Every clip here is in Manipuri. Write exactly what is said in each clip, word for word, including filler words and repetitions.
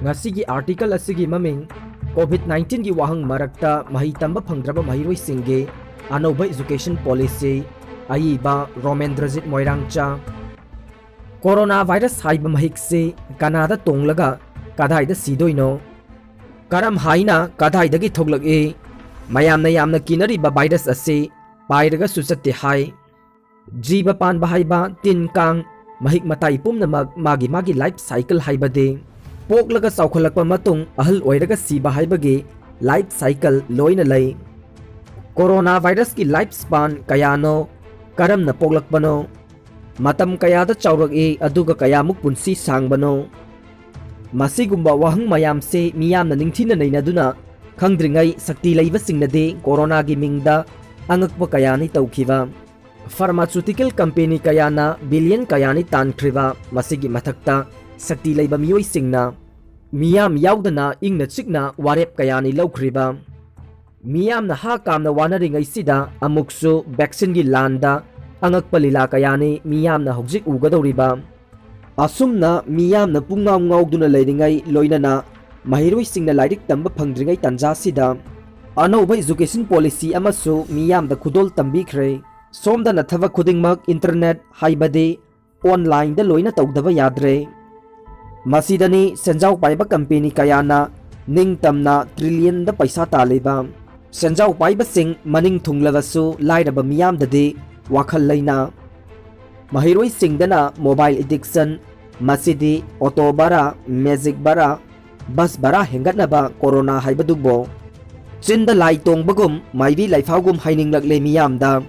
ꯉꯁꯤꯒꯤ ꯑꯥꯔꯇꯤꯀꯜ ꯑꯁꯤꯒꯤ ꯃꯃꯤꯡ, COVID nineteen ꯒꯤ ꯋꯥꯍꯪ ꯃꯔꯛꯇ ꯃꯍꯩ ꯇꯝꯕ ꯐꯪꯗ꯭ꯔꯕ ꯃꯍꯩꯔꯣꯏꯁꯤꯡꯒꯤ ꯑꯅꯧꯕ education policy꯫ ꯑꯏꯕ, ꯔꯣꯃꯦꯟꯗ꯭ꯔꯖꯤꯠ ꯃꯣꯏꯔꯥꯡꯆꯥ꯫ ꯀꯣꯔꯣꯅꯥ ꯚꯥꯏꯔꯁ ꯍꯥꯏꯕ ꯃꯍꯤꯛꯁꯤ ꯀꯅꯥꯗ ꯇꯣꯡꯂꯒ ꯀꯗꯥꯏꯗ ꯁꯤꯗꯣꯏꯅꯣ? ꯀꯔꯝ ꯍꯥꯏꯅ ꯀꯗꯥꯏꯗꯒꯤ ꯊꯣꯛꯂꯛꯏ? ꯃꯌꯥꯝꯅ ꯌꯥꯝꯅ ꯀꯤꯅꯔꯤꯕ ꯚꯥꯏꯔꯁ ꯑꯁꯤ ꯄꯥꯏꯔꯒꯁꯨ ꯆꯠꯇꯦ ꯍꯥꯏ꯫ ꯖꯤꯕ ꯄꯥꯟꯕ ꯍꯥꯏꯕ ꯇꯤꯟ ꯀꯥꯡ, ꯃꯍꯤꯛ ꯃꯇꯥꯏ ꯄꯨꯝꯅꯃꯛ ꯃꯥꯒꯤ ꯃꯥꯒꯤ life cycle ꯍꯥꯏꯕꯗꯤ ꯄꯣꯛꯂꯒ ꯆꯥꯎꯈꯠꯂꯛꯄ ꯃꯇꯨꯡ ꯑꯍꯜ ꯑꯣꯏꯔꯒ ꯁꯤꯕ ꯍꯥꯏꯕꯒꯤ life cycle ꯂꯣꯏꯅ ꯂꯩ꯫ ꯀꯣꯔꯣꯅꯥ ꯚꯥꯏꯔꯁꯀꯤ life span ꯀꯌꯥꯅꯣ? ꯀꯔꯝꯅ ꯄꯣꯛꯂꯛꯄꯅꯣ? ꯃꯇꯝ ꯀꯌꯥꯗ ꯆꯥꯎꯔꯛꯏ, ꯑꯗꯨꯒ ꯀꯌꯥꯃꯨꯛ ꯄꯨꯟꯁꯤ ꯁꯥꯡꯕꯅꯣ? ꯃꯁꯤꯒꯨꯝꯕ ꯋꯥꯍꯪ ꯃꯌꯥꯝꯁꯦ ꯃꯤꯌꯥꯝꯅ ꯅꯤꯡꯊꯤꯅ ꯅꯩꯅꯗꯨꯅ ꯈꯪꯗ꯭ꯔꯤꯉꯩ ꯁꯛꯇꯤ ꯂꯩꯕꯁꯤꯡꯅꯗꯤ ꯀꯣꯔꯣꯅꯥꯒꯤ ꯃꯤꯡꯗ ꯑꯉꯛꯄ ꯀꯌꯥꯅꯤ ꯇꯧꯈꯤꯕ꯫ Pharmaceutical company ꯀꯌꯥꯅ billion ꯀꯌꯥꯅꯤ ꯇꯥꯟꯈ꯭ꯔꯤꯕ꯫ ꯃꯁꯤꯒꯤ ꯃꯊꯛꯇ ꯁꯛꯇꯤ ꯂꯩꯕ ꯃꯤꯑꯣꯏꯁꯤꯡꯅ ꯃꯤꯌꯥꯝ ꯌꯥꯎꯗꯅ ꯏꯪꯅ ꯆꯤꯛꯅ ꯋꯥꯔꯦꯞ ꯀꯌꯥꯅꯤ ꯂꯧꯈ꯭ꯔꯤꯕ꯫ ꯃꯤꯌꯥꯝꯅ ꯍꯥ ꯀꯥꯝꯅ ꯋꯥꯅꯔꯤꯉꯩꯁꯤꯗ ꯑꯃꯨꯛꯁꯨ vaccine ꯒꯤ ꯂꯥꯟꯗ ꯑꯉꯛꯄ ꯂꯤꯂꯥ ꯀꯌꯥꯅꯤ ꯃꯤꯌꯥꯝꯅ ꯍꯧꯖꯤꯛ ꯎꯒꯗꯧꯔꯤꯕ꯫ ꯑꯁꯨꯝꯅ ꯃꯤꯌꯥꯝꯅ ꯄꯨꯡꯉꯥꯎ ꯉꯥꯎꯗꯨꯅ ꯂꯩꯔꯤꯉꯩ, ꯂꯣꯏꯅꯅ ꯃꯍꯩꯔꯣꯏꯁꯤꯡꯅ ꯂꯥꯏꯔꯤꯛ ꯇꯝꯕ ꯐꯪꯗ꯭ꯔꯤꯉꯩ ꯇꯥꯟꯖꯥꯁꯤꯗ, ꯑꯅꯧꯕ education policy ꯑꯃꯁꯨ ꯃꯤꯌꯥꯝꯗ ꯈꯨꯗꯣꯜ ꯇꯝꯕꯤꯈ꯭ꯔꯦ꯫ ꯁꯣꯝꯗꯅ ꯊꯕꯛ ꯈꯨꯗꯤꯡꯃꯛ internet, ꯍꯥꯏꯕꯗꯤ online ꯗ ꯂꯣꯏꯅ ꯇꯧꯗꯕ ꯌꯥꯗ꯭ꯔꯦ꯫ ꯃꯁꯤꯗꯅꯤ ꯁꯦꯟꯖꯥꯎ ꯄꯥꯏꯕ company ꯀꯌꯥꯅ ꯅꯤꯡꯇꯝꯅ trillion ꯗ ꯄꯩꯁꯥ ꯇꯥꯜꯂꯤꯕ꯫ ꯁꯦꯟꯖꯥꯎ ꯄꯥꯏꯕꯁꯤꯡ ꯃꯅꯤꯡ ꯊꯨꯡꯂꯕꯁꯨ ꯂꯥꯏꯔꯕ ꯃꯤꯌꯥꯝꯗꯗꯤ ꯋꯥꯈꯜ ꯂꯩꯅ꯫ ꯃꯍꯩꯔꯣꯏꯁꯤꯡꯗꯅ mobile addiction, ꯃꯁꯤꯗꯤ auto ꯚꯔꯥ, magic ꯚꯔꯥ, bus ꯚꯔꯥ ꯍꯦꯟꯒꯠꯅꯕ ꯀꯣꯔꯣꯅꯥ ꯍꯥꯏꯕꯗꯨꯕꯨ꯫ ꯆꯤꯟꯗ ꯂꯥꯏ ꯇꯣꯡꯕꯒꯨꯝ, ꯃꯥꯏꯕꯤ ꯂꯥꯏꯐꯥꯎꯒꯨꯝ ꯍꯥꯏꯅꯤꯡꯂꯛꯂꯦ ꯃꯤꯌꯥꯝꯗ꯫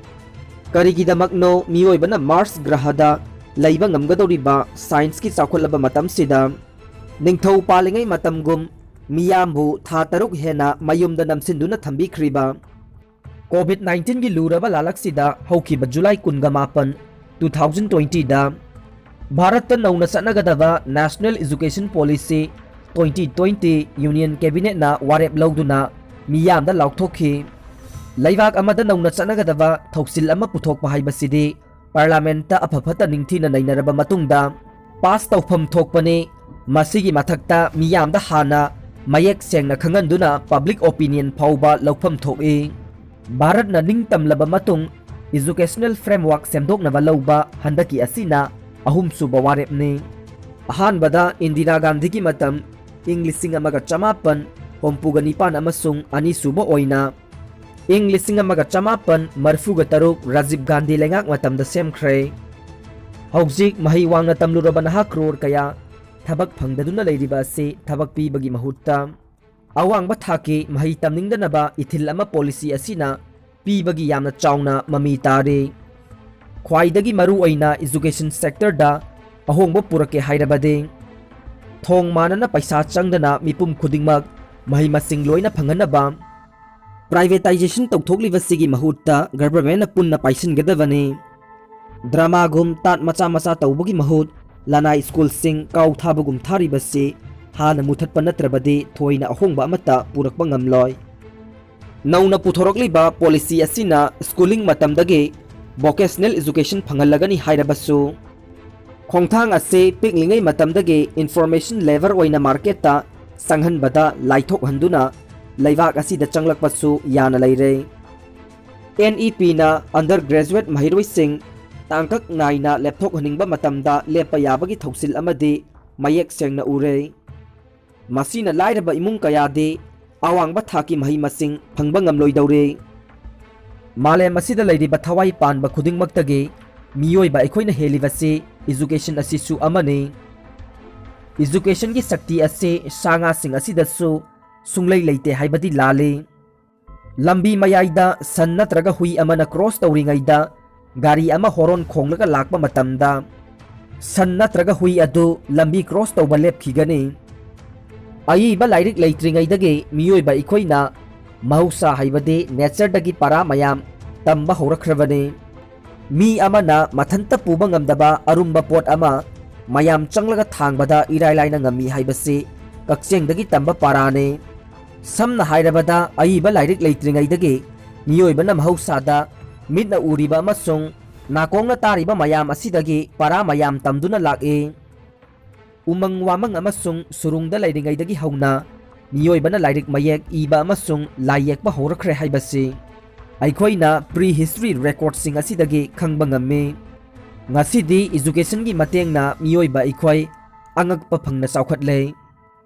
ꯀꯔꯤꯒꯤꯗꯃꯛꯅꯣ ꯃꯤꯑꯣꯏꯕꯅ Mars ꯒ꯭ꯔꯍꯗ ꯂꯩꯕ ꯉꯝꯒꯗꯧꯔꯤꯕ science ꯀꯤ ꯆꯥꯎꯈꯠꯂꯕ ꯃꯇꯝꯁꯤꯗ? ꯅꯤꯡꯊꯧ ꯄꯥꯜꯂꯤꯉꯩ ꯃꯇꯝꯒꯨꯝ ꯃꯤꯌꯥꯝꯕꯨ ꯊꯥ ꯇꯔꯨꯛ ꯍꯦꯟꯅ ꯃꯌꯨꯝꯗ ꯅꯝꯁꯤꯟꯗꯨꯅ ꯊꯝꯕꯤꯈ꯭ꯔꯤꯕ꯫ COVID nineteen ꯒꯤ ꯂꯨꯔꯕ ꯂꯥꯂꯛꯁꯤꯗ ꯍꯧꯈꯤꯕ July ꯀꯨꯟꯒ ꯃꯥꯄꯟ, two thousand twenty ꯗ ꯚꯥꯔꯠꯇ ꯅꯧꯅ ꯆꯠꯅꯒꯗꯕ National Education Policy twenty twenty Union Cabinet ꯅ ꯋꯥꯔꯦꯞ ꯂꯧꯗꯨꯅ ꯃꯤꯌꯥꯝꯗ ꯂꯥꯎꯊꯣꯛꯈꯤ꯫ ꯂꯩꯕꯥꯛ ꯑꯃꯗ ꯅꯧꯅ ꯆꯠꯅꯒꯗꯕ ꯊꯧꯁꯤꯜ ꯑꯃ ꯄꯨꯊꯣꯛꯄ ꯍꯥꯏꯕꯁꯤꯗꯤ Parliament ꯇ ꯑꯐ ꯐꯠꯇ ꯅꯤꯡꯊꯤꯅ ꯅꯩꯅꯔꯕ ꯃꯇꯨꯡꯗ pass ꯇꯧꯐꯝ ꯊꯣꯛꯄꯅꯤ꯫ ꯃꯁꯤꯒꯤ ꯃꯊꯛꯇ ꯃꯤꯌꯥꯝꯗ ꯍꯥꯟꯅ ꯃꯌꯦꯛ ꯁꯦꯡꯅ ꯈꯪꯍꯟꯗꯨꯅ public opinion ꯐꯥꯎꯕ ꯂꯧꯐꯝ ꯊꯣꯛꯏ꯫ ꯚꯥꯔꯠꯅ ꯅꯤꯡꯇꯝꯂꯕ ꯃꯇꯨꯡ educational framework ꯁꯦꯝꯗꯣꯛꯅꯕ ꯂꯧꯕ ꯍꯟꯗꯛꯀꯤ ꯑꯁꯤꯅ ꯑꯍꯨꯝꯁꯨꯕ ꯋꯥꯔꯦꯞꯅꯤ꯫ ꯑꯍꯥꯟꯕꯗ ꯏꯟꯗꯤꯔꯥ ꯒꯥꯟꯙꯤꯒꯤ ꯃꯇꯝ, ꯏꯪ ꯂꯤꯁꯤꯡ ꯑꯃꯒ ꯆꯃꯥꯄꯟ ꯍꯨꯝꯐꯨꯒ ꯅꯤꯄꯥꯟ ꯑꯃꯁꯨꯡ ꯑꯅꯤꯁꯨꯕ ꯑꯣꯏꯅ ꯏꯪ ꯂꯤꯁꯤꯡ ꯑꯃꯒ ꯆꯃꯥꯄꯟ ꯃꯔꯤꯐꯨꯒ ꯇꯔꯨꯛ ꯔꯥꯖꯤꯕ ꯒꯥꯟꯙꯤ ꯂꯩꯉꯥꯛ ꯃꯇꯝꯗ ꯁꯦꯝꯈ꯭ꯔꯦ꯫ ꯍꯧꯖꯤꯛ ꯃꯍꯩ ꯋꯥꯡꯅ ꯇꯝꯂꯨꯔꯕ ꯅꯍꯥ ꯀ꯭ꯔꯣꯔ ꯀꯌꯥ ꯊꯕꯛ ꯐꯪꯗꯗꯨꯅ ꯂꯩꯔꯤꯕ ꯑꯁꯤ ꯊꯕꯛ ꯄꯤꯕꯒꯤ ꯃꯍꯨꯠꯇ ꯑꯋꯥꯡꯕ ꯊꯥꯛꯀꯤ ꯃꯍꯩ ꯇꯝꯅꯤꯡꯗꯅꯕ ꯏꯊꯤꯜ ꯑꯃ policy ꯑꯁꯤꯅ ꯄꯤꯕꯒꯤ ꯌꯥꯝꯅ ꯆꯥꯎꯅ ꯃꯃꯤ ꯇꯥꯔꯤ꯫ ꯈ꯭ꯋꯥꯏꯗꯒꯤ ꯃꯔꯨ ꯑꯣꯏꯅ education sectorꯗ ꯑꯍꯣꯡꯕ ꯄꯨꯔꯛꯀꯦ ꯍꯥꯏꯔꯕꯗꯤ ꯊꯣꯡ ꯃꯥꯟꯅꯅ ꯄꯩꯁꯥ ꯆꯪꯗꯅ ꯃꯤꯄꯨꯝ ꯈꯨꯗꯤꯡꯃꯛ ꯃꯍꯩ ꯃꯁꯤꯡ ꯂꯣꯏꯅ ꯐꯪꯍꯟꯅꯕ privatization ꯇꯧꯊꯣꯛꯂꯤꯕꯁꯤꯒꯤ ꯃꯍꯨꯠꯇ governmentꯅ ꯄꯨꯟꯅ ꯄꯥꯏꯁꯤꯟꯒꯗꯕꯅꯤ꯫ ꯗ꯭ꯔꯃꯥꯒꯨꯝ ꯇꯥꯠ ꯃꯆꯥ ꯃꯆꯥ ꯇꯧꯕꯒꯤ ꯃꯍꯨꯠ ꯂꯅꯥꯏ ꯁ꯭ꯀꯨꯜꯁꯤꯡ ꯀꯥꯎ ꯊꯥꯕꯒꯨꯝ ꯊꯥꯔꯤꯕꯁꯤ ꯍꯥꯟꯅ ꯃꯨꯊꯠꯄ ꯅꯠꯇ꯭ꯔꯕꯗꯤ ꯊꯣꯏꯅ ꯑꯍꯣꯡꯕ ꯑꯃꯠꯇ ꯄꯨꯔꯛꯄ ꯉꯝꯂꯣꯏ꯫ ꯅꯧꯅ ꯄꯨꯊꯣꯔꯛꯂꯤꯕ policy ꯑꯁꯤꯅ schooling ꯃꯇꯝꯗꯒꯤ vocational education ꯐꯪꯍꯜꯂꯒꯅꯤ ꯍꯥꯏꯔꯕꯁꯨ, ꯈꯣꯡꯊꯥꯡ ꯑꯁꯤ ꯄꯤꯛꯂꯤꯉꯩ ꯃꯇꯝꯗꯒꯤ information lever ꯑꯣꯏꯅ marketꯇ ꯆꯪꯍꯟꯕꯗ ꯂꯥꯏꯊꯣꯛꯍꯟꯗꯨꯅ ꯂꯩꯕꯥꯛ ꯑꯁꯤꯗ ꯆꯪꯂꯛꯄꯁꯨ ꯌꯥꯅ ꯂꯩꯔꯦ꯫ NEPꯅ undergraduate ꯃꯍꯩꯔꯣꯏꯁꯤꯡ ꯇꯥꯡꯀꯛ ꯅꯥꯏꯅ ꯂꯦꯞꯊꯣꯛꯍꯟꯅꯤꯡꯕ ꯃꯇꯝꯗ ꯂꯦꯞꯄ ꯌꯥꯕꯒꯤ ꯊꯧꯁꯤꯜ ꯑꯃꯗꯤ ꯃꯌꯦꯛ ꯁꯦꯡꯅ ꯎꯔꯦ꯫ ꯃꯁꯤꯅ ꯂꯥꯏꯔꯕ ꯏꯃꯨꯡ ꯀꯌꯥꯗꯤ ꯑꯋꯥꯡꯕ ꯊꯥꯛꯀꯤ ꯃꯍꯩ ꯃꯁꯤꯡ ꯐꯪꯕ ꯉꯝꯂꯣꯏꯗꯧꯔꯦ꯫ ꯃꯥꯂꯦꯝ ꯑꯁꯤꯗ ꯂꯩꯔꯤꯕ ꯊꯋꯥꯏ ꯄꯥꯟꯕ ꯈꯨꯗꯤꯡꯃꯛꯇꯒꯤ ꯃꯤꯑꯣꯏꯕ ꯑꯩꯈꯣꯏꯅ ꯍꯦꯜꯂꯤꯕꯁꯤ education ꯑꯁꯤꯁꯨ ꯑꯃꯅꯤ꯫ Educationꯒꯤ ꯁꯛꯇꯤ ꯑꯁꯤ ꯁꯥ ꯉꯥꯁꯤꯡ ꯑꯁꯤꯗꯁꯨ ꯁꯨꯡꯂꯩ ꯂꯩꯇꯦ ꯍꯥꯏꯕꯗꯤ ꯂꯥꯜꯂꯤ꯫ ꯂꯝꯕꯤ ꯃꯌꯥꯏꯗ ꯁꯟ ꯅꯠꯇ꯭ꯔꯒ ꯍꯨꯏ ꯑꯃꯅ cross ꯇꯧꯔꯤꯉꯩꯗ ꯒꯥꯔꯤ ꯑꯃ horn ꯈꯣꯡꯂꯒ ꯂꯥꯛꯄ ꯃꯇꯝꯗ ꯁꯟ ꯅꯠꯇ꯭ꯔꯒ ꯍꯨꯏ ꯑꯗꯨ ꯂꯝꯕꯤ cross ꯇꯧꯕ ꯂꯦꯞꯈꯤꯒꯅꯤ꯫ ꯑꯏꯕ ꯂꯥꯏꯔꯤꯛ ꯂꯩꯇ꯭ꯔꯤꯉꯩꯗꯒꯤ ꯃꯤꯑꯣꯏꯕ ꯑꯩꯈꯣꯏꯅ ꯃꯍꯧꯁꯥ ꯍꯥꯏꯕꯗꯤ natureꯗꯒꯤ ꯄꯔꯥ ꯃꯌꯥꯝ ꯇꯝꯕ ꯍꯧꯔꯛꯈ꯭ꯔꯕꯅꯤ꯫ ꯃꯤ ꯑꯃꯅ ꯃꯊꯟꯇ ꯄꯨꯕ ꯉꯝꯗꯕ ꯑꯔꯨꯝꯕ ꯄꯣꯠ ꯑꯃ ꯃꯌꯥꯝ ꯆꯪꯂꯒ ꯊꯥꯡꯕꯗ ꯏꯔꯥꯏ ꯂꯥꯏꯅ ꯉꯝꯃꯤ ꯍꯥꯏꯕꯁꯤ ꯀꯛꯆꯦꯡꯗꯒꯤ ꯇꯝꯕ ꯄꯥꯔꯥꯅꯤ꯫ ꯁꯝꯅ ꯍꯥꯏꯔꯕꯗ, ꯑꯏꯕ ꯂꯥꯏꯔꯤꯛ ꯂꯩꯇ꯭ꯔꯤꯉꯩꯗꯒꯤ ꯃꯤꯑꯣꯏꯕꯅ ꯃꯍꯧꯁꯥꯗ ꯃꯤꯠꯅ ꯎꯔꯤꯕ ꯑꯃꯁꯨꯡ ꯅꯥꯀꯣꯡꯅ ꯇꯥꯔꯤꯕ ꯃꯌꯥꯝ ꯑꯁꯤꯗꯒꯤ ꯄꯔꯥ ꯃꯌꯥꯝ ꯇꯝꯗꯨꯅ ꯂꯥꯛꯏ꯫ ꯎꯃꯪ ꯋꯥꯃꯪ ꯑꯃꯁꯨꯡ ꯁꯨꯔꯨꯡꯗ ꯂꯩꯔꯤꯉꯩꯗꯒꯤ ꯍꯧꯅ ꯃꯤꯑꯣꯏꯕꯅ ꯂꯥꯏꯔꯤꯛ ꯃꯌꯦꯛ ꯏꯕ ꯑꯃꯁꯨꯡ ꯂꯥꯏ ꯌꯦꯛꯄ ꯍꯧꯔꯛꯈ꯭ꯔꯦ ꯍꯥꯏꯕꯁꯤ ꯑꯩꯈꯣꯏꯅ pre history recordꯁꯤꯡ ꯑꯁꯤꯗꯒꯤ ꯈꯪꯕ ꯉꯝꯃꯤ꯫ ꯉꯁꯤꯗꯤ educationꯒꯤ ꯃꯇꯦꯡꯅ ꯃꯤꯑꯣꯏꯕ ꯑꯩꯈꯣꯏ ꯑꯉꯛꯄ ꯐꯪꯅ ꯆꯥꯎꯈꯠꯂꯦ꯫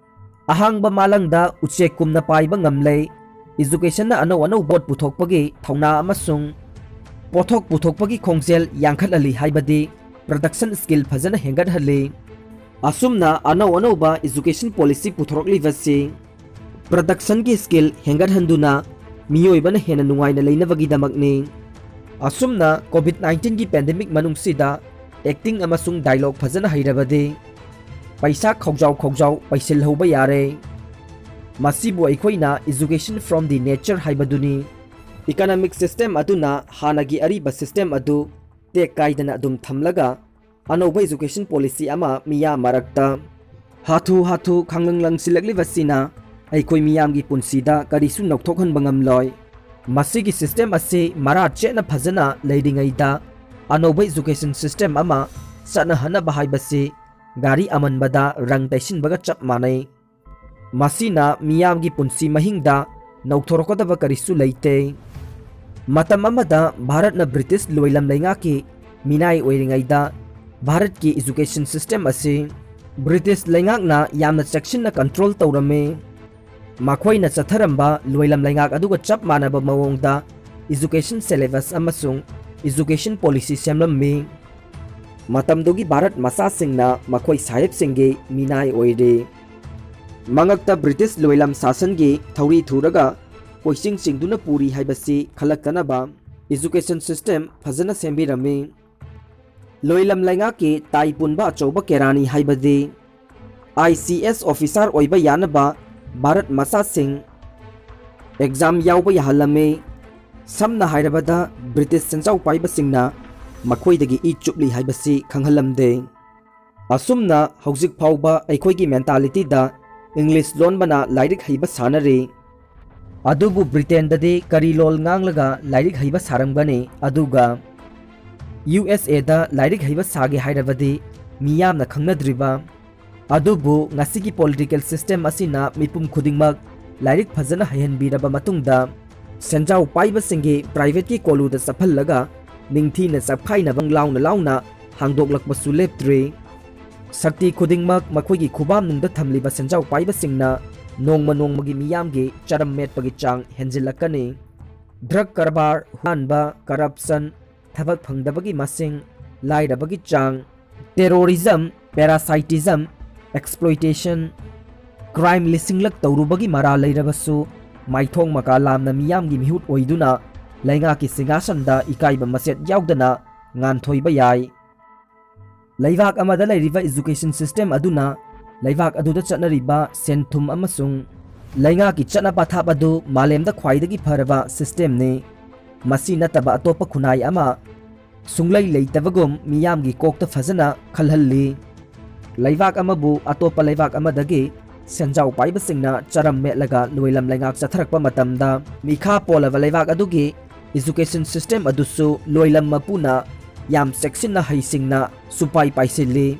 ꯑꯍꯥꯡꯕ ꯃꯥꯂꯪꯗ ꯎꯆꯦꯛꯀꯨꯝꯅ ꯄꯥꯏꯕ ꯉꯝꯂꯦ꯫ Educationꯅ ꯑꯅꯧ ꯑꯅꯧꯕ ꯄꯣꯠ ꯄꯨꯊꯣꯛꯄꯒꯤ ꯊꯧꯅꯥ ꯑꯃꯁꯨꯡ ꯄꯣꯠꯊꯣꯛ ꯄꯨꯊꯣꯛꯄꯒꯤ ꯈꯣꯡꯖꯦꯜ ꯌꯥꯡꯈꯠꯍꯜꯂꯤ, ꯍꯥꯏꯕꯗꯤ production skill ꯐꯖꯅ ꯍꯦꯟꯒꯠꯍꯜꯂꯤ꯫ ꯑꯁꯨꯝꯅ ꯑꯅꯧ ꯑꯅꯧꯕ education policy ꯄꯨꯊꯣꯔꯛꯂꯤꯕꯁꯤ productionꯒꯤ skill ꯍꯦꯟꯒꯠꯍꯟꯗꯨꯅ ꯃꯤꯑꯣꯏꯕꯅ ꯍꯦꯟꯅ ꯅꯨꯡꯉꯥꯏꯅ ꯂꯩꯅꯕꯒꯤꯗꯃꯛꯅꯤ꯫ ꯑꯁꯨꯝꯅ COVID nineteenꯒꯤ pandemic ꯃꯅꯨꯡꯁꯤꯗ acting ꯑꯃꯁꯨꯡ dialogue ꯐꯖꯅ ꯍꯩꯔꯕꯗꯤ ꯄꯩꯁꯥ ꯈꯧꯖꯥꯎ ꯈꯧꯖꯥꯎ ꯄꯩꯁꯤꯜꯍꯧꯕ ꯌꯥꯔꯦ꯫ ꯃꯁꯤꯕꯨ ꯑꯩꯈꯣꯏꯅ education from the nature ꯍꯥꯏꯕꯗꯨꯅꯤ꯫ Economic system ꯑꯗꯨꯅ ꯍꯥꯟꯅꯒꯤ ꯑꯔꯤꯕ system ꯑꯗꯨ ꯇꯦꯛ ꯀꯥꯏꯗꯅ ꯑꯗꯨꯝ ꯊꯝꯂꯒ ꯑꯅꯧꯕ education policy ꯑꯃ ꯃꯤꯌꯥꯝ ꯃꯔꯛꯇ ꯍꯥꯊꯨ ꯍꯥꯊꯨ ꯈꯪꯂꯪ ꯂꯪꯁꯤꯜꯂꯛꯂꯤꯕꯁꯤꯅ ꯑꯩꯈꯣꯏ ꯃꯤꯌꯥꯝꯒꯤ ꯄꯨꯟꯁꯤꯗ ꯀꯔꯤꯁꯨ ꯅꯧꯊꯣꯛꯍꯟꯕ ꯉꯝꯂꯣꯏ꯫ ꯃꯁꯤꯒꯤ system ꯑꯁꯤ ꯃꯔꯥ ꯆꯦꯠꯅ ꯐꯖꯅ ꯂꯩꯔꯤꯉꯩꯗ ꯑꯅꯧꯕ education system ꯑꯃ ꯆꯠꯅꯍꯟꯅꯕ ꯍꯥꯏꯕꯁꯤ ꯒꯥꯔꯤ ꯑꯃꯟꯕꯗ ꯔꯪ ꯇꯩꯁꯤꯟꯕꯒ ꯆꯞ ꯃꯥꯟꯅꯩ꯫ ꯃꯁꯤꯅ ꯃꯤꯌꯥꯝꯒꯤ ꯄꯨꯟꯁꯤ ꯃꯍꯤꯡꯗ ꯅꯧꯊꯣꯔꯛꯀꯗꯕ ꯀꯔꯤꯁꯨ ꯂꯩꯇꯦ꯫ ꯃꯇꯝ ꯑꯃꯗ ꯚꯥꯔꯠꯅ British ꯂꯣꯏꯂꯝ ꯂꯩꯉꯥꯛꯀꯤ ꯃꯤꯅꯥꯏ ꯑꯣꯏꯔꯤꯉꯩꯗ ꯚꯥꯔꯠꯀꯤ education system ꯑꯁꯤ British ꯂꯩꯉꯥꯛꯅ ꯌꯥꯝꯅ ꯆꯦꯛꯁꯤꯟꯅ control ꯇꯧꯔꯝꯃꯤ꯫ ꯃꯈꯣꯏꯅ ꯆꯠꯊꯔꯝꯕ ꯂꯣꯏꯂꯝ ꯂꯩꯉꯥꯛ ꯑꯗꯨꯒ ꯆꯞ ꯃꯥꯟꯅꯕ ꯃꯑꯣꯡꯗ education syllabus ꯑꯃꯁꯨꯡ education policy ꯁꯦꯝꯂꯝꯃꯤ꯫ ꯃꯇꯝꯗꯨꯒꯤ ꯚꯥꯔꯠ ꯃꯆꯥꯁꯤꯡꯅ ꯃꯈꯣꯏ ꯁꯥꯍꯦꯕꯁꯤꯡꯒꯤ ꯃꯤꯅꯥꯏ ꯑꯣꯏꯔꯤ꯫ ꯃꯉꯛꯇ British ꯂꯣꯏꯂꯝ ꯁꯥꯁꯟꯒꯤ ꯊꯧꯔꯤ ꯊꯨꯔꯒ ꯀꯣꯏꯆꯤꯡ ꯆꯤꯡꯗꯨꯅ ꯄꯨꯔꯤ ꯍꯥꯏꯕꯁꯤ ꯈꯜꯂꯛꯇꯅꯕ education system ꯐꯖꯅ ꯁꯦꯝꯕꯤꯔꯝꯃꯤ꯫ ꯂꯣꯏꯂꯝ ꯂꯩꯉꯥꯛꯀꯤ ꯇꯥꯏ ꯄꯨꯟꯕ ꯑꯆꯧꯕ ꯀꯦꯔꯥꯅꯤ ꯍꯥꯏꯕꯗꯤ ICS officer ꯑꯣꯏꯕ ꯌꯥꯅꯕ ꯚꯥꯔꯠ ꯃꯆꯥꯁꯤꯡ exam ꯌꯥꯎꯕ ꯌꯥꯍꯜꯂꯝꯃꯤ꯫ ꯁꯝꯅ ꯍꯥꯏꯔꯕꯗ British ꯁꯦꯟꯖꯥꯎ ꯄꯥꯏꯕꯁꯤꯡꯅ ꯃꯈꯣꯏꯗꯒꯤ ꯏ ꯆꯨꯞꯂꯤ ꯍꯥꯏꯕꯁꯤ ꯈꯪꯍꯜꯂꯝꯗꯦ꯫ ꯑꯁꯨꯝꯅ ꯍꯧꯖꯤꯛ ꯐꯥꯎꯕ ꯑꯩꯈꯣꯏꯒꯤ mentalityꯗ English ꯂꯣꯟꯕꯅ ꯂꯥꯏꯔꯤꯛ ꯍꯩꯕ ꯁꯥꯟꯅꯔꯤ꯫ ꯑꯗꯨꯕꯨ Britainꯗꯗꯤ ꯀꯔꯤ ꯂꯣꯜ ꯉꯥꯡꯂꯒ ꯂꯥꯏꯔꯤꯛ ꯍꯩꯕ ꯁꯥꯔꯝꯒꯅꯤ? ꯑꯗꯨꯒ USAꯗ ꯂꯥꯏꯔꯤꯛ ꯍꯩꯕ ꯁꯥꯒꯦ ꯍꯥꯏꯔꯕꯗꯤ ꯃꯤꯌꯥꯝꯅ ꯈꯪꯅꯗ꯭ꯔꯤꯕ ꯑꯗꯨꯕꯨ ꯉꯁꯤꯒꯤ political system ꯑꯁꯤꯅ ꯃꯤꯄꯨꯝ ꯈꯨꯗꯤꯡꯃꯛ ꯂꯥꯏꯔꯤꯛ ꯐꯖꯅ ꯍꯩꯍꯟꯕꯤꯔꯕ ꯃꯇꯨꯡꯗ, ꯁꯦꯟꯖꯥꯎ ꯄꯥꯏꯕꯁꯤꯡꯒꯤ privateꯀꯤ ꯀꯣꯂꯨꯗ ꯆꯞꯍꯜꯂꯒ ꯅꯤꯡꯊꯤꯅ ꯆꯞꯈꯥꯏꯅꯕ ꯂꯥꯎꯅ ꯂꯥꯎꯅ ꯍꯥꯡꯗꯣꯛꯂꯛꯄꯁꯨ ꯂꯦꯞꯇ꯭ꯔꯤ꯫ ꯁꯛꯇꯤ ꯈꯨꯗꯤꯡꯃꯛ ꯃꯈꯣꯏꯒꯤ ꯈꯨꯕꯥꯝꯅꯨꯡꯗ ꯊꯝꯂꯤꯕ ꯁꯦꯟꯖꯥꯎ ꯄꯥꯏꯕꯁꯤꯡꯅ ꯅꯣꯡꯃ ꯅꯣꯡꯃꯒꯤ ꯃꯤꯌꯥꯝꯒꯤ ꯆꯔꯝ ꯃꯦꯠꯄꯒꯤ ꯆꯥꯡ ꯍꯦꯟꯖꯤꯜꯂꯛꯀꯅꯤ꯫ Drug ꯀꯔꯕꯥꯔ, ꯍꯨꯔꯥꯟꯕ, corruption, ꯊꯕꯛ ꯐꯪꯗꯕꯒꯤ ꯃꯁꯤꯡ, ꯂꯥꯏꯔꯕꯒꯤ ꯆꯥꯡ, terrorism, parasitism, exploitation, crime ꯂꯤꯁꯤꯡꯂꯛ ꯇꯧꯔꯨꯕꯒꯤ ꯃꯔꯥ ꯂꯩꯔꯕꯁꯨ, ꯃꯥꯏꯊꯣꯡ ꯃꯀꯥ ꯂꯥꯝꯅ ꯃꯤꯌꯥꯝꯒꯤ ꯃꯤꯍꯨꯠ ꯑꯣꯏꯗꯨꯅ ꯂꯩꯉꯥꯛꯀꯤ ꯁꯤꯡꯍꯥꯁꯟꯗ ꯏꯀꯥꯏꯕ ꯃꯆꯦꯠ ꯌꯥꯎꯗꯅ ꯉꯥꯟꯊꯣꯏꯕ ꯌꯥꯏ꯫ ꯂꯩꯕꯥꯛ ꯑꯃꯗ ꯂꯩꯔꯤꯕ education system ꯑꯗꯨꯅ ꯂꯩꯕꯥꯛ ꯑꯗꯨꯗ ꯆꯠꯅꯔꯤꯕ ꯁꯦꯟ ꯊꯨꯝ ꯑꯃꯁꯨꯡ ꯂꯩꯉꯥꯛꯀꯤ ꯆꯠꯅ ꯄꯊꯥꯞ ꯑꯗꯨ ꯃꯥꯂꯦꯝꯗ ꯈ꯭ꯋꯥꯏꯗꯒꯤ ꯐꯔꯕ systemꯅꯤ꯫ ꯃꯁꯤ ꯅꯠꯇꯕ ꯑꯇꯣꯞꯄ ꯈꯨꯟꯅꯥꯏ ꯑꯃ ꯁꯨꯡꯂꯩ ꯂꯩꯇꯕꯒꯨꯝ ꯃꯤꯌꯥꯝꯒꯤ ꯀꯣꯛꯇ ꯐꯖꯅ ꯈꯜꯍꯜꯂꯤ꯫ ꯂꯩꯕꯥꯛ ꯑꯃꯕꯨ ꯑꯇꯣꯞꯄ ꯂꯩꯕꯥꯛ ꯑꯃꯗꯒꯤ ꯁꯦꯟꯖꯥꯎ ꯄꯥꯏꯕꯁꯤꯡꯅ ꯆꯔꯝ ꯃꯦꯠꯂꯒ ꯂꯣꯏꯂꯝ ꯂꯩꯉꯥꯛ ꯆꯠꯊꯔꯛꯄ ꯃꯇꯝꯗ, ꯃꯤꯈꯥ ꯄꯣꯜꯂꯕ ꯂꯩꯕꯥꯛ ꯑꯗꯨꯒꯤ education system ꯑꯗꯨꯁꯨ ꯂꯣꯏꯂꯝ ꯃꯄꯨꯅ ꯌꯥꯝ ꯆꯦꯛꯁꯤꯟꯅ ꯍꯩꯁꯤꯡꯅ ꯁꯨꯄꯥꯏ ꯄꯥꯏꯁꯤꯜꯂꯤ꯫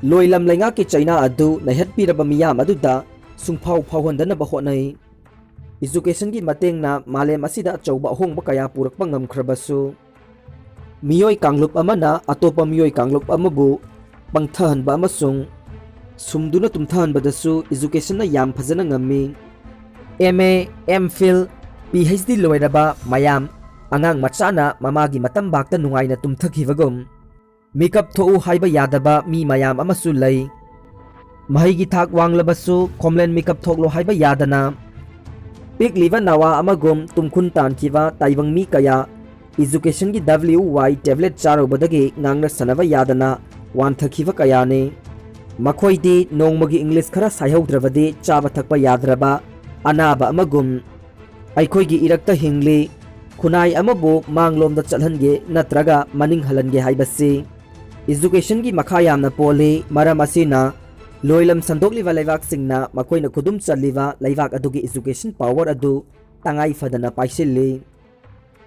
ꯂꯣꯏꯂꯝ ꯂꯩꯉꯥꯛꯀꯤ ꯆꯩꯅꯥ ꯑꯗꯨ ꯅꯩꯍꯠꯄꯤꯔꯕ ꯃꯤꯌꯥꯝ ꯑꯗꯨꯗ ꯁꯨꯡꯐꯥꯎ ꯐꯥꯎꯍꯟꯗꯅꯕ ꯍꯣꯠꯅꯩ꯫ Educationꯒꯤ ꯃꯇꯦꯡꯅ ꯃꯥꯂꯦꯝ ꯑꯁꯤꯗ ꯑꯆꯧꯕ ꯑꯍꯣꯡꯕ ꯀꯌꯥ ꯄꯨꯔꯛꯄ ꯉꯝꯈ꯭ꯔꯕꯁꯨ, ꯃꯤꯑꯣꯏ ꯀꯥꯡꯂꯨꯞ ꯑꯃꯅ ꯑꯇꯣꯞꯄ ꯃꯤꯑꯣꯏ ꯀꯥꯡꯂꯨꯞ ꯑꯃꯕꯨ ꯄꯪꯊꯍꯟꯕ ꯑꯃꯁꯨꯡ ꯁꯨꯝꯗꯨꯅ ꯇꯨꯝꯊꯍꯟꯕꯗꯁꯨ educationꯅ ꯌꯥꯝ ꯐꯖꯅ ꯉꯝꯃꯤ꯫ M A, M Phil, P H D ꯂꯣꯏꯔꯕ ꯃꯌꯥꯝ, ꯑꯉꯥꯡ ꯃꯆꯥꯅ ꯃꯃꯥꯒꯤ ꯃꯇꯝ ꯕꯥꯛꯇ ꯅꯨꯡꯉꯥꯏꯅ ꯇꯨꯝꯊꯈꯤꯕꯒꯨꯝ, ꯃꯤꯀꯞ ꯊꯣꯛꯎ ꯍꯥꯏꯕ ꯌꯥꯗꯕ ꯃꯤ ꯃꯌꯥꯝ ꯑꯃꯁꯨ ꯂꯩ꯫ ꯃꯍꯩꯒꯤ ꯊꯥꯛ ꯋꯥꯡꯂꯕꯁꯨ ꯈꯣꯝꯂꯦꯟ ꯃꯤꯀꯞ ꯊꯣꯛꯂꯣ ꯍꯥꯏꯕ ꯌꯥꯗꯅ, ꯄꯤꯛꯂꯤꯕ ꯅꯋꯥ ꯑꯃꯒꯨꯝ ꯇꯨꯝꯈꯨꯟ ꯇꯥꯟꯈꯤꯕ ꯇꯥꯏꯕꯪ ꯃꯤ ꯀꯌꯥ educationꯒꯤ W Y tablet ꯆꯥꯔꯨꯕꯗꯒꯤ ꯉꯥꯡꯅ ꯁꯥꯟꯅꯕ ꯌꯥꯗꯅ ꯋꯥꯟꯊꯈꯤꯕ ꯀꯌꯥꯅꯤ꯫ ꯃꯈꯣꯏꯗꯤ ꯅꯣꯡꯃꯒꯤ English ꯈꯔ ꯁꯥꯏꯍꯧꯗ꯭ꯔꯕꯗꯤ ꯆꯥꯕ ꯊꯛꯄ ꯌꯥꯗ꯭ꯔꯕ ꯑꯅꯥꯕ ꯑꯃꯒꯨꯝ ꯑꯩꯈꯣꯏꯒꯤ ꯏꯔꯛꯇ ꯍꯤꯡꯂꯤ꯫ ꯈꯨꯟꯅꯥꯏ ꯑꯃꯕꯨ ꯃꯥꯡꯂꯣꯝꯗ ꯆꯠꯍꯟꯒꯦ ꯅꯠꯇ꯭ꯔꯒ ꯃꯅꯤꯡ ꯍꯜꯍꯟꯒꯦ ꯍꯥꯏꯕꯁꯤ educationꯒꯤ ꯃꯈꯥ ꯌꯥꯝꯅ ꯄꯣꯜꯂꯤ꯫ ꯃꯔꯝ ꯑꯁꯤꯅ ꯂꯣꯏꯂꯝ ꯁꯟꯗꯣꯛꯂꯤꯕ ꯂꯩꯕꯥꯛꯁꯤꯡꯅ ꯃꯈꯣꯏꯅ ꯈꯨꯗꯨꯝ ꯆꯜꯂꯤꯕ ꯂꯩꯕꯥꯛ ꯑꯗꯨꯒꯤ education power ꯑꯗꯨ ꯇꯉꯥꯏ ꯐꯗꯅ ꯄꯥꯏꯁꯤꯜꯂꯤ꯫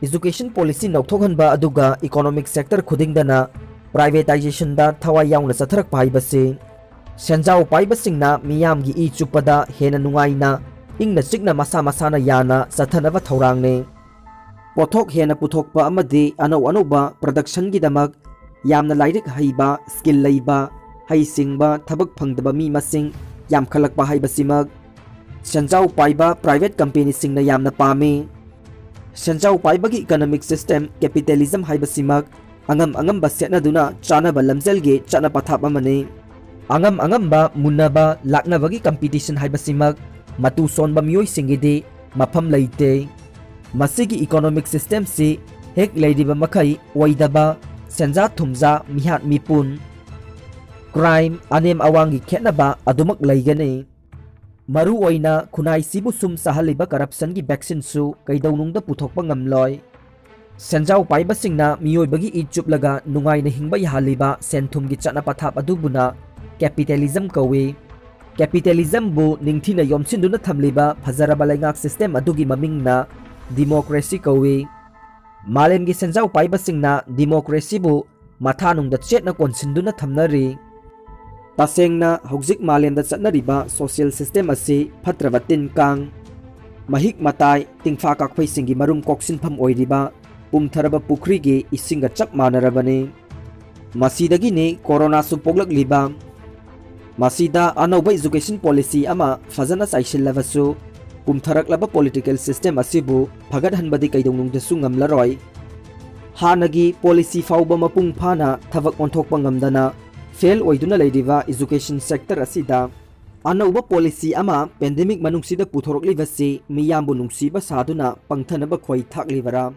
Education policy ꯅꯧꯊꯣꯛꯍꯟꯕ ꯑꯗꯨꯒ economic sector ꯈꯨꯗꯤꯡꯗꯅ privatizationꯗ ꯊꯋꯥꯏ ꯌꯥꯎꯅ ꯆꯠꯊꯔꯛꯄ ꯍꯥꯏꯕꯁꯤ ꯁꯦꯟꯖꯥꯎ ꯄꯥꯏꯕꯁꯤꯡꯅ ꯃꯤꯌꯥꯝꯒꯤ ꯏ ꯆꯨꯞꯄꯗ ꯍꯦꯟꯅ ꯅꯨꯡꯉꯥꯏꯅ, ꯏꯪꯅ ꯆꯤꯛꯅ ꯃꯁꯥ ꯃꯁꯥꯅ ꯌꯥꯅ ꯆꯠꯊꯅꯕ ꯊꯧꯔꯥꯡꯅꯤ꯫ ꯄꯣꯠꯊꯣꯛ ꯍꯦꯟꯅ ꯄꯨꯊꯣꯛꯄ ꯑꯃꯗꯤ ꯑꯅꯧ ꯑꯅꯧꯕ productionꯒꯤꯗꯃꯛ ꯌꯥꯝꯅ ꯂꯥꯏꯔꯤꯛ ꯍꯩꯕ, skill ꯂꯩꯕ, ꯍꯩꯁꯤꯡꯕ, ꯊꯕꯛ ꯐꯪꯗꯕ ꯃꯤ ꯃꯁꯤꯡ ꯌꯥꯝꯈꯠꯂꯛꯄ ꯍꯥꯏꯕꯁꯤꯃꯛ ꯁꯦꯟꯖꯥꯎ ꯄꯥꯏꯕ private companyꯁꯤꯡꯅ ꯌꯥꯝꯅ ꯄꯥꯝꯃꯤ꯫ ꯁꯦꯟꯖꯥꯎ ꯄꯥꯏꯕꯒꯤ economic system capitalism ꯍꯥꯏꯕꯁꯤꯃꯛ ꯑꯉꯝ ꯑꯉꯝꯕ ꯁꯦꯠꯅꯗꯨꯅ ꯆꯥꯅꯕ ꯂꯝꯖꯦꯜꯒꯤ ꯆꯠꯅ ꯄꯊꯥꯞ ꯑꯃꯅꯤ꯫ ꯑꯉꯝ ꯑꯉꯝꯕ ꯃꯨꯟꯅꯕ ꯂꯥꯛꯅꯕꯒꯤ competition ꯍꯥꯏꯕꯁꯤꯃꯛ ꯃꯇꯨ ꯁꯣꯟꯕ ꯃꯤꯑꯣꯏꯁꯤꯡꯒꯤꯗꯤ ꯃꯐꯝ ꯂꯩꯇꯦ꯫ ꯃꯁꯤꯒꯤ economic systemꯁꯤ ꯍꯦꯛ ꯂꯩꯔꯤꯕ ꯃꯈꯩ ꯑꯣꯏꯗꯕ, ꯁꯦꯟꯖꯥ ꯊꯨꯝꯖꯥ, ꯃꯤꯍꯥꯠ ꯃꯤꯄꯨꯟ, crime, ꯑꯅꯦꯝ ꯑꯋꯥꯡꯒꯤ ꯈꯦꯠꯅꯕ ꯑꯗꯨꯃꯛ ꯂꯩꯒꯅꯤ꯫ ꯃꯔꯨ ꯑꯣꯏꯅ ꯈꯨꯟꯅꯥꯏꯁꯤꯕꯨ ꯁꯨꯝ ꯁꯥꯍꯜꯂꯤꯕ corruptionꯒꯤ vaccineꯁꯨ ꯀꯩꯗꯧꯅꯨꯡꯗ ꯄꯨꯊꯣꯛꯄ ꯉꯝꯂꯣꯏ꯫ ꯁꯦꯟꯖꯥꯎ ꯄꯥꯏꯕꯁꯤꯡꯅ ꯃꯤꯑꯣꯏꯕꯒꯤ ꯏ ꯆꯨꯞꯂꯒ ꯅꯨꯡꯉꯥꯏꯅ ꯍꯤꯡꯕ ꯌꯥꯍꯜꯂꯤꯕ ꯁꯦꯟ ꯊꯨꯝꯒꯤ ꯆꯠꯅ ꯄꯊꯥꯞ ꯑꯗꯨꯕꯨꯅ capitalism ꯀꯧꯏ꯫ Capitalismꯕꯨ ꯅꯤꯡꯊꯤꯅ ꯌꯣꯝꯁꯤꯟꯗꯨꯅ ꯊꯝꯂꯤꯕ ꯐꯖꯔꯕ ꯂꯩꯉꯥꯛ system ꯑꯗꯨꯒꯤ ꯃꯃꯤꯡꯅ democracy ꯀꯧꯏ꯫ ꯃꯥꯂꯦꯝꯒꯤ ꯁꯦꯟꯖꯥꯎ ꯄꯥꯏꯕꯁꯤꯡꯅ democracyꯕꯨ ꯃꯊꯥꯅꯨꯡꯗ ꯆꯦꯠꯅ ꯀꯣꯟꯁꯤꯟꯗꯨꯅ ꯊꯝꯅꯔꯤ꯫ ꯇꯁꯦꯡꯅ ꯍꯧꯖꯤꯛ ꯃꯥꯂꯦꯝꯗ ꯆꯠꯅꯔꯤꯕ social system ꯑꯁꯤ ꯐꯠꯇ꯭ꯔꯕ ꯇꯤꯟ ꯀꯥꯡ, ꯃꯍꯤꯛ ꯃꯇꯥꯏ, ꯇꯤꯡꯐꯥ ꯀꯥꯛꯐꯩꯁꯤꯡꯒꯤ ꯃꯔꯨꯝ ꯀꯣꯛꯁꯤꯟꯐꯝ ꯑꯣꯏꯔꯤꯕ ꯄꯨꯝꯊꯔꯕ ꯄꯨꯈ꯭ꯔꯤꯒꯤ ꯏꯁꯤꯡꯒ ꯆꯞ ꯃꯥꯟꯅꯔꯕꯅꯤ꯫ ꯃꯁꯤꯗꯒꯤꯅꯤ ꯀꯣꯔꯣꯅꯥꯁꯨ ꯄꯣꯛꯂꯛꯂꯤꯕ꯫ ꯃꯁꯤꯗ ꯑꯅꯧꯕ education policy ꯑꯃ ꯐꯖꯅ ꯆꯥꯏꯁꯤꯜꯂꯕꯁꯨ, ꯄꯨꯝꯊꯔꯛꯂꯕ political system ꯑꯁꯤꯕꯨ ꯐꯒꯠꯍꯟꯕꯗꯤ ꯀꯩꯗꯧꯅꯨꯡꯗꯁꯨ ꯉꯝꯂꯔꯣꯏ꯫ ꯍꯥꯟꯅꯒꯤ policy ꯐꯥꯎꯕ ꯃꯄꯨꯡ ꯐꯥꯅ ꯊꯕꯛ ꯑꯣꯟꯊꯣꯛꯄ ꯉꯝꯗꯅ fail ꯑꯣꯏꯗꯨꯅ ꯂꯩꯔꯤꯕ education sector ꯑꯁꯤꯗ ꯑꯅꯧꯕ policy ꯑꯃ pandemic ꯃꯅꯨꯡꯁꯤꯗ ꯄꯨꯊꯣꯔꯛꯂꯤꯕꯁꯤ ꯃꯤꯌꯥꯝꯕꯨ ꯅꯨꯡꯁꯤꯕ ꯁꯥꯗꯨꯅ ꯄꯪꯊꯅꯕ ꯈꯣꯏ ꯊꯥꯛꯂꯤꯕꯔꯥ?